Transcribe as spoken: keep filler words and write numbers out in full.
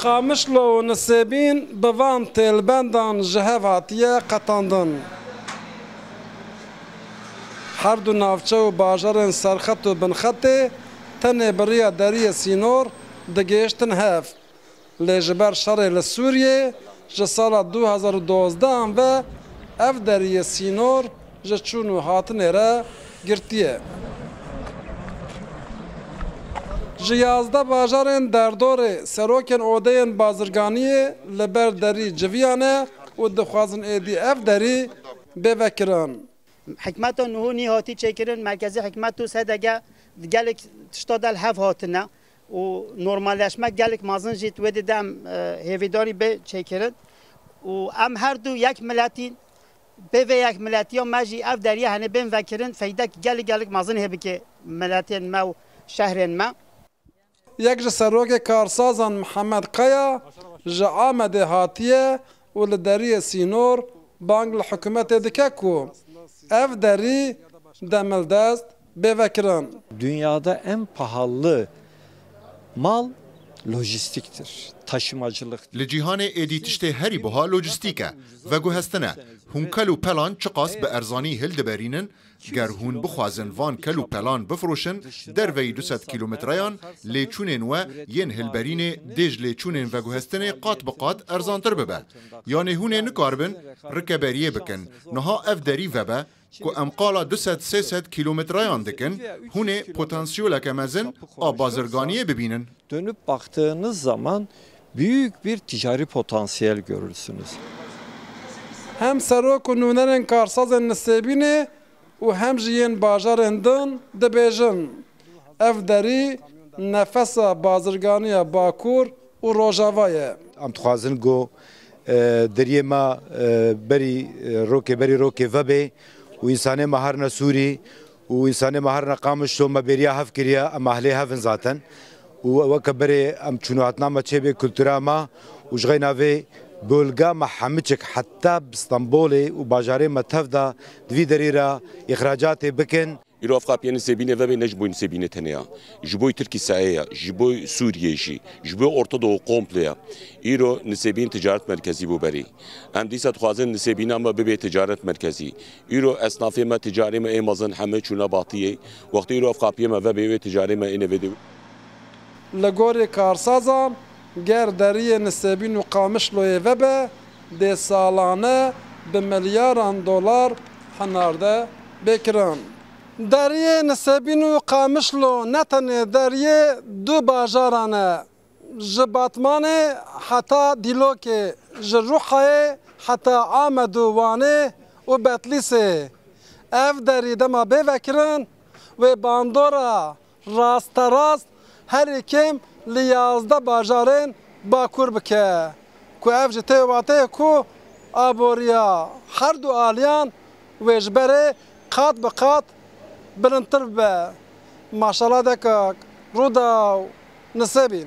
Qamişlo û Nisêbîn bi van têlbendan ji hev hatiye qetandin. Her du navçe û bajarên serxet û binxetê tenê bi riya deriyê sînor digihiştin hev. Lê ji ber şerê li Sûriyê ji sala du hezar û dozdehan ve ev deriyê sînor ji çûn û hatinê re girtiye. Ji yazdeh bajarên derdorê serokên odeyên bazirganiyê li ber derî civiyane û dixwazin êdî ev derî bê vekirin. Hikmeta nuhû nî hatî çêkirin, merkezî hikmet û S D G gelek tişta de li hev hatine û normalleşme gelek mezin jî wê di dem, e, hêvîdarî bê çêkirin û em her du yek miletîn, bê vê yek miletiya me jî ev deriye henê bên vekirin, feydek gelek gelek mezin hê bike miletên me û şehrên me. Yek ji serokê karsazan Mihemed Kaya ji Amedê hatiye û li deriyê sînor bang li hikûmetê dike ku ev derî demildest bê vekirin. Dünyada en pahalı mal lojistiktir, taşımacılık. Li cîhanê êdî tiştê herî buha lojistîk e, veguhestin e. Hûn kel û pelan çiqas bi erzanî hildiberînin, ger hûn bixwazin van kel û pelan bifroşin, derveyî du sed kîlometreyan lêçûnên we yên hilberînê dê ji lêçûnên veguhestinê qat bi qat erzantir bibe. Yanê hûn ê nikaribin rikeberiyê bikin. Niha ev derî vebe ku em qala du sed sê sed kîlometreyan dikin, hûn ê potansiyoleke mezin a bazirganiyê bibînin. Dönüp baktığınız zaman büyük bir ticari potansiyel görürsünüz. Hem serok û nûnerên karsazên Nisêbînê û hem jî yên bajarên din dibêjin, ev derî nefesa bazirganiya Bakur û Rojava ye. Em dixwazin ku, e, deriyê me, e, berî, e, rokê, berî rokê vebe û însanê me herine Sûrî û însanê me herine Qamişlo, me bêriya hev kiriye, em ehlê hev in zaten. Û weke berê em çûnûhatina me çêbê, kultura me û ji xeyna vê bölge me hemiçik heta bi Stenbolê û bajarê me tev de di vî derî re îxracatê bikin. Îro ev qapiyê Nisêbînê vebe ne ji bo Nisêbînê tenê ya. Ji bo Tirkî saye ya, ji bo Sûriyê jî, ji bo Orta Doğu komple ya. Îro Nisêbîn ticaret merkezî bû berî. Em dîsa dixwazin Nisêbîna me bibe ticaret merkezî. Îro esnafê me, ticarê me ê mezin heme çûne batiyê. Wextê îro ev qapiyê me vebe wê ticarê me êne vê dê. Li gorî karsazan, ger deriyê Nisêbîn û Qamişloyê vebe, dê salane bi milyaran dolar hinarde bê kirin. Deriyê Nisêbîn û Qamişlo ne tenê deriyê du bajaran e. Ji Batmanê heta Dîlokê, ji Rûhayê heta Amed û Wanê û Betlîsê. Ev derî dema bê vekirin, wê bandora rasterast herî kêm li yazdeh bajarên Bakur bike, ku ev jî tê wateyê ku aboriya her du aliyan wê ji berê qat bi qat bilindtir bibe. Maşala dekak, Rûdaw, Nisêbîn.